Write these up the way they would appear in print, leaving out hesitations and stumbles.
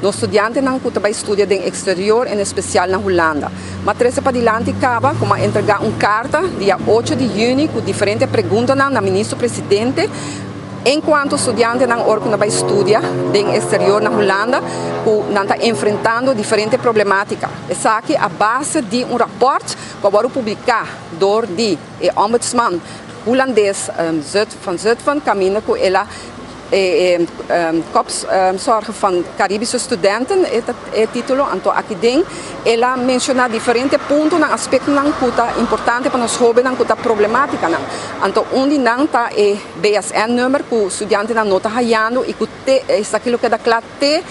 Nos studiantenan ku ta bai studia den eksterior, en espesial na Hulanda. M'a trese padilanti kaba ku m'a entregá un karta dia 8 di yüni ku diferente preguntanan na Minister Presidente en kuanto studiantenan ora ku nan bai studia den eksterior na Hulanda ku nan ta enfrentando diferente problemátika. Esaki a base di un rapòrt ku a wòrdu publiká dor di e Ombudsman hulandes Van Zutphen kaminda ku el a Kopzorgen van Caribische Studenten e ta e título. Anto aki den el a menshoná diferente puntonan, aspektonan ku ta importante pa nos hóbennan ku ta problemátikanan. Anto un di nan ta e BSN-nummer ku studiantenan no ta hayando i ku te esaki lo keda kla te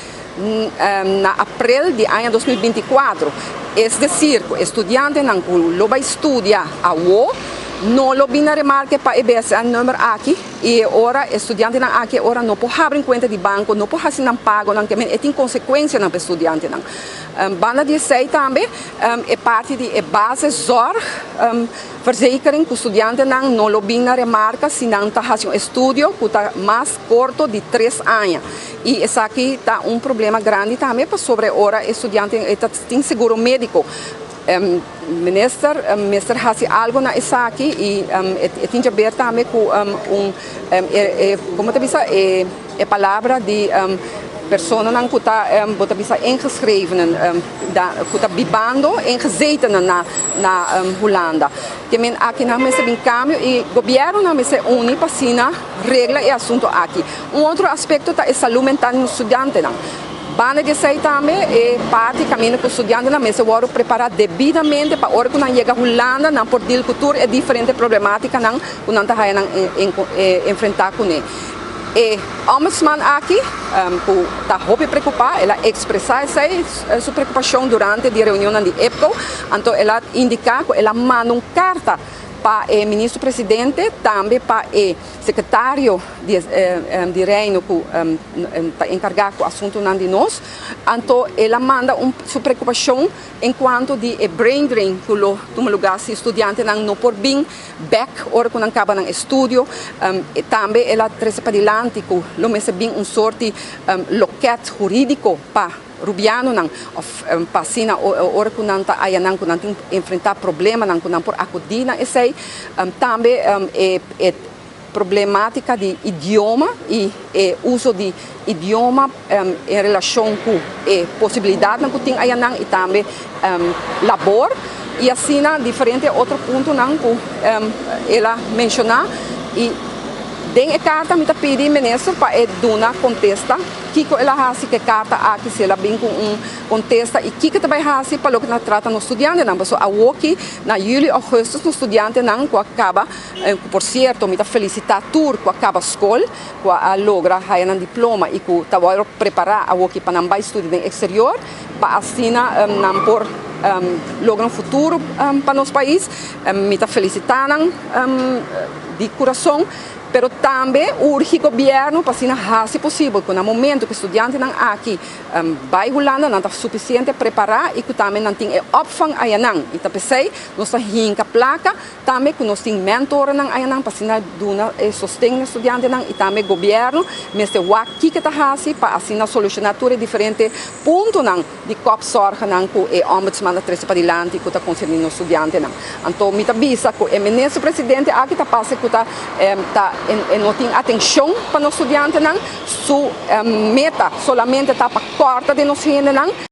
na aprel di aña 2024. Es desir ku e studiantenan ku lo bai studia awo no lo bin na remarke pa e BSN-nummer aki i e ora e studiantenan aki e ora no por habri kuenta di banko, no por hasi nan pagonan, ke men e tin konsekuensianan pa e studiantenan. Banda di esei tambe e parti di e basiszorg verzekering ku studiantenan no lo bin na remarka si nan ta hasi un estudio ku ta mas korto di 3 aña. I esaki ta un problema grandi tambe pasobra e ora e studiante ta tin seguro médiko. Minister mester hasi algo na esaki i e tin di ber tambe ku un e, kon ta bisa, e palabra di personanan ku ta bo ta bisa ingeschreven da, ku ta bibando ingezeten na Hulanda. Ke men aki nan mester bin kambio i gobièrnunan mester uni pa asina regla e asuntu aki. Un otro aspekto ta e salú mental di studiantenan. Banda di esei tambe e parti kaminda ku studiantenan mester wòrdu prepará debidamente pa ora ku nan yega Hulanda nan por deal ku tur e diferente problemátikanan ku nan ta haña nan enfrentá kuné. E ombudsman aki ku ta hopi preokupá, el a ekspresá esei su preokupashon durante di reunionnan di IPKO, anto el a indiká ku el a manda un karta pa e minister presidente, tambe pa e sekretario di Reino ku ta enkargá ku asuntunan di nos. Anto el a manda su preokupashon en kuanto di e brain drain ku lo tuma lugá si studiantenan no por bin bèk ora ku nan kaba nan estudio. Tambe el a trese padilanti ku lo mester bin un sorto di loket hurídiko pa rubianonan òf pa asina ora ku nan ta ayanan ku nan tin enfrentá problemanan ku nan por akudí na esei. Tambe e problemátika di idioma i e uso di idioma en relashon ku e posibilidatnan ku tin ayanan i tambe labor i asina diferente otro puntonan ku el a menshoná. I den e karta mi ta pidi minister pa e duna kontesta kiko el a hasi ku e karta aki, si el a bin ku un kontesta i kiko ta bai hasi pa loke ta trata nos studiantenan, pasobra awoki na yüli, ougùstùs nos studiantenan ku a kaba, ku por sierto mi ta felisitá tur ku a kaba skol, ku a logra haña nan diploma i ku ta wòrdu prepará awoki pa nan bai studia den eksterior pa asina nan por logra un futuro pa nos pais. Mi ta felisitá nan di kurason, pero tambe urgi gobièrnu pa asina hasi posibel ku na momento ku studiantenan aki bai Hulanda nan ta sufisiente prepará i ku tambe nan tin e opvang ayanan. I ta p'esei nos ta hinka plaka tambe ku nos tin mentornan ayanan pa asina duna e sosten na studiantenan i tambe gobièrnu mester wak kiko ta hasi pa asina solushoná tur e diferente puntonan di kopzorgennan ku e ombudsman ta trese padilanti ku ta konserní nos studiantenan. Anto mi ta bisa ku e minister presidente aki ta pasa ku ta no tin atenshon pa nos studiantenan, su meta solamente ta pa kòrta den nos hendenan.